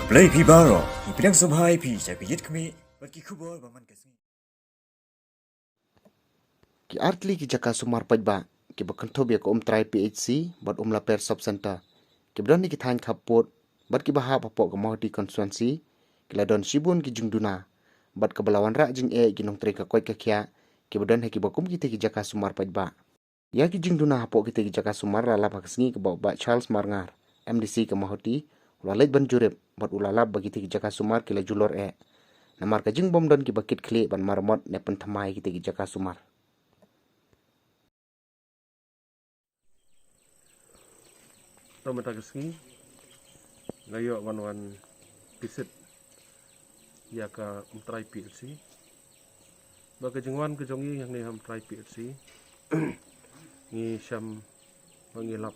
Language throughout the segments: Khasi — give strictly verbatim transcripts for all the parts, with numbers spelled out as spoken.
Blei phi baroh, ngi pdiang sngewbha ïa phi sha ka Ïit Khmih bad ki khubor ba man ka sngi. Ki artylli ki jaka sumar paidbah kiba kynthup ïa ka Umtrai P H C bad Umlaper Sub Centre kiba don ha ki thaiñ khappud bad kiba hap hapoh ka Mawhati Constituency ki la don shibun ki jingduna bad kaba la wanrah jingeh ïa ki nongtrei ka koit ka khiah kiba don ha kiba kum kitei ki jaka sumar paidbah. Ïa ki jingduna hapoh kitei ki jaka sumar la lap ha ka sngi kaba u Bah Charles Marngar, M D C ka Mawhati, u la leit ban jurip bad u la lap ba kitei ki jaka sumar ki la julor eh namar ka jingbym don kiba kit khlieh ban maramot ne pynthymmai kitei ki jaka sumar. Tang mynta ka sngi nga ïoh ban wan visit ïa ka Umtrai P H C. Ba ka jingwan ka jong ngi hangne ha Umtrai P H C ngi shem ba ngi lap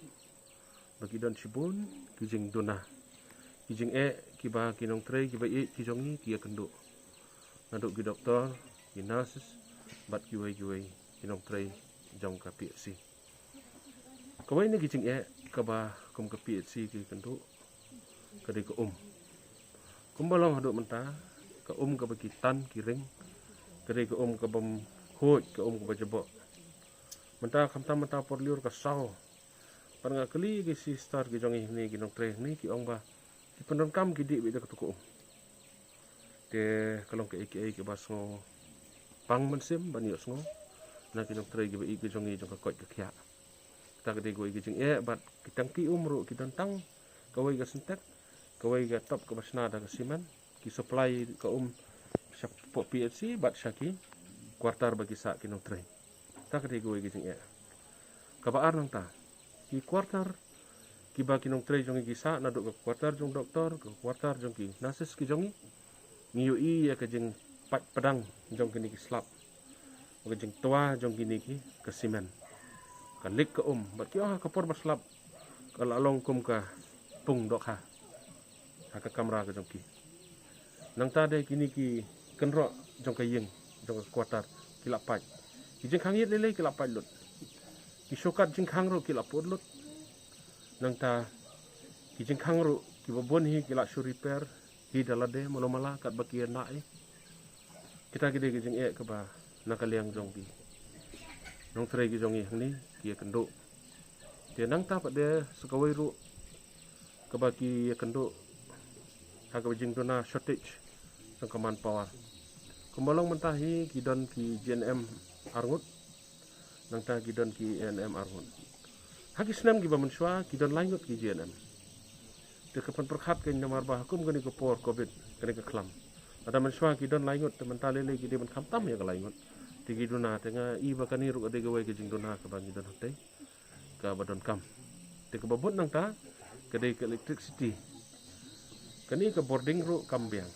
ba ki don shibun ki jingduna, ki jingeh kiba ki nongtrei kiba ïeit ki jong ngi ki ïakynduh, naduh ki doktor, ki nurses bad kiwei kiwei ki nongtrei jong ka P H C. Kawei na ki jingeh kaba kum ka P H C ki ïakynduh ka dei ka um. Kumba long haduh mynta, ka um kaba ki tan ki ring ka dei ka um kabym khuid, ka um kaba jaboh. Mynta khamtam mynta por lyiur ka saw. Pat nga kylli ki sister ki jong ngi hangne, ki nongtrei hangne, ki ong ba ki pyndonkam ki dih beit da kato ka um. Te ka long kaei kaei kaba sngewpang mynsiem ban ïohsngew na ki nongtrei kiba ïeit ki jong ngi jong ka koit ka khiah. Kata ka dei kawei ka jingeh bad ki tangki um ruh ki don tang kawei ka Sintex, kawei ka top kaba shna da ka simen, ki supply ka um sha P H C bad sha ki quarter ba ki sah ki nongtrei. Kata ka dei kawei ka jingeh. Kaba ar nangta, ki quarter kiba ki nongtrei jong ngi ki sah, naduh ka quarter jong doktor, ka quarter jong ki nurses ki jong ngi, ngi ïohi ïa ka jingpait pdang jong kine ki slab, ka jingtwa jong kine ki ka simen, ka lik ka um bad ki ong ha ka por ba slap ka la long kum ka pung dohkha ha ka kamra ka jong ki. Nangta de kine ki kynroh jong ka ïing, jong ka quarter, ki la pait. Ki jingkhang ïit lei lei ki la pait lut. Ki shortcut jingkhang ruh ki la put lut. Nangta ki jingkhang ruh kiba bun hi ki la shu repair hi da lade mano mala katba ki ïa nah hi. Kita ki dei ki jingeh kaba na ka liang jong ki nongtrei ki jong ngi hangne ki ïakynduh. Te nangta pat de sa kawei ruh kaba ki ïakynduh ha kaba jingduna shortage jong ka manpower. Kumba long mynta hi ki don ki G N M arngut, nangta ki don ki A N M arngut. Ha ki snem kiba mynshuwa ki don lai ngut ki G N M. Te ka pynpyrkhat ka namar ba ha kum kane ka por covid, kane ka khlam, lada mynshuwa ki don lai ngut, te mynta lei lei ki dei ban khamtam ïa ka lai ngut. Te ki duna, te nga i ba kane ruh ka dei kawei ka jingduna kaba ngi don hangtei kaba donkam. Te kaba bud nangta ka dei ka electricity. Kane ka bording ruh kam biang.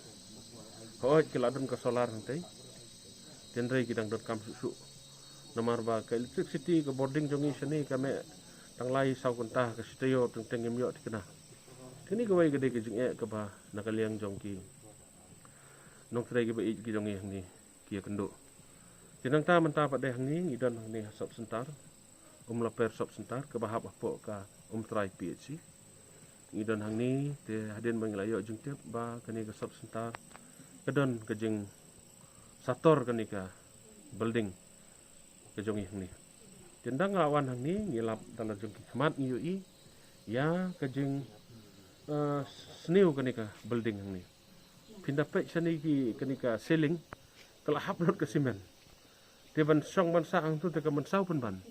Hooid ki la don ka solar hangtei, hynrei ki dang donkam shuh shuh. Namar ba ka electricity, ka bording jong ngi shane ka mih tang lai saw kynta, ka shi taïew teng teng ngim ïoh thikna. Kane kawei ka dei ka jingeh kaba na ka liang jong ki nongtrei kiba ïeit ki jong ngi hangne ki ïakynduh. Te nangta mynta pat de hangne ngi don hangne ha Sub Centre, Umlaper Sub Centre kaba hap hapoh ka Umtrai P H C. Ngi don hangne te hadien ba ngi la ïoh jingtip ba kane ka Sub Centre ka don ka jingsator kane ka building ka jong ngi hangne. Te ynda nga la wan hangne ngi lap da la jong ki khmat ngi ïohi ïa ka jing, eh, sniew kane ka building hangne. Phin da peit shane ki, kane ka ceiling ka la hap lut ka simen. Te ban shong ban sah hangtu te ka mynsaw pynban.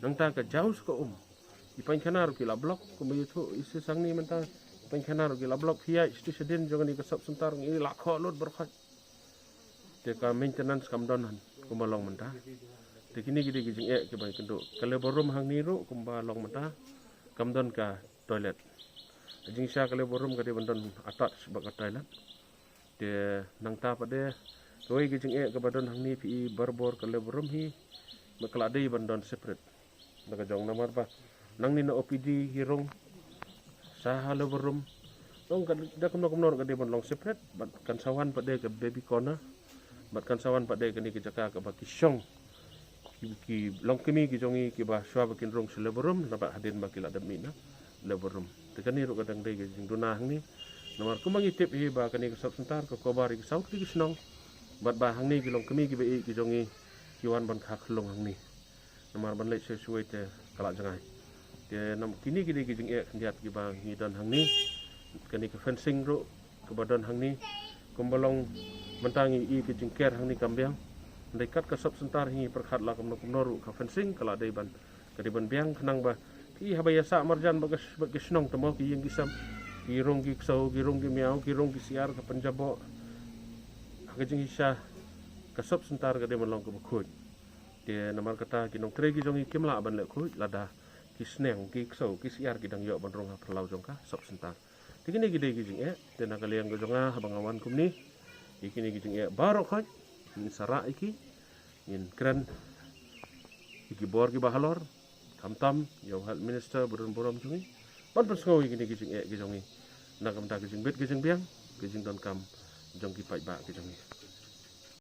Nangta ka jaw sa ka um. Ki painkhana ruh ki la block, kumba ïathuh i Sir Sangni mynta, ki painkhana ruh ki la block, phi ïaid shatei shadien jong kane ka Sub Centre ngi la khoh lut baroh khoit. Te ka maintenance kam don han kumba long mynta. Te kine ki dei ki jingeh kiba ïakynduh. Ka labour room hangne ruh kumba long mynta kam don ka toilet. Ka jingshisha ka labour room ka dei ban don attached bad ka toilet. Te nangta pat de kawei ka jingeh kaba don hangne, phi i barabor ka labour room hi, ma ka la dei ban don separate na ka jong, namar ba nangne na O P D hi rung sha ha labour room. Long ka da kumno kumno ka dei ban long separate, bad kan sa wan pat de ka baby corner, bad kan sa wan pat de kane ka jaka kaba ki shong ki, ki longkmie ki jong ngi kiba shuwa ba kin rung sha labour room, naba hadien ba ki la dep mih na labour room. Te kane ruh ka dang dei ka jingduna hangne. Namar kumba ngi tip hi ba kane ka sub center ka cover ïa ki saw tylli ki shnong. Bad ba hangne ki longkmie kiba ïeit ki jong ngi ki wan ban kha khyllung hangne. Namar ban leit sha shuwei te ka la jngai. Te namar kine ki dei ki jingeh khyndiat kiba ngi don hangne. Kane ka fencing ruh kaba don hangne. Kumba long mynta ngi ïohi ka jingker hangne kam biang. Hynrei kat ka sub center hi ngi pyrkhat la kumno kumno ruh ka fencing ka la dei ban, ka dei ban biang khnang ba ki haba ïa sah marjan bad ka sh-, bad ka shnong te mo ki ïing ki sem, ki rung ki ksew, ki rung ki miaw, ki rung ki syiar, ka pynjaboh ha ka jingshisha ka sub center ka dei ban long kaba khuid. Te namar kata ki nongtrei ki jong ngi kim lah ban leh khuid lada ki sneng, ki ksew, ki syiar ki dang ïoh ban rung ha phyllaw jong ka sub center. Te kine ki dei ki jingeh, te na ka liang ka jong nga haba nga wan kumne, ïa kine ki jingeh baroh khoit ngin sa rah ïa ki, ngin kren ïa ki bor kiba halor, khamtam ïa u Health Minister ba don burom jong ngi ban pynsngew ïa kine ki jingeh ki jong ngi na ka bynta ka jingbit ka jingbiang, ka jingdonkam jong ki paidbah ki jong ngi.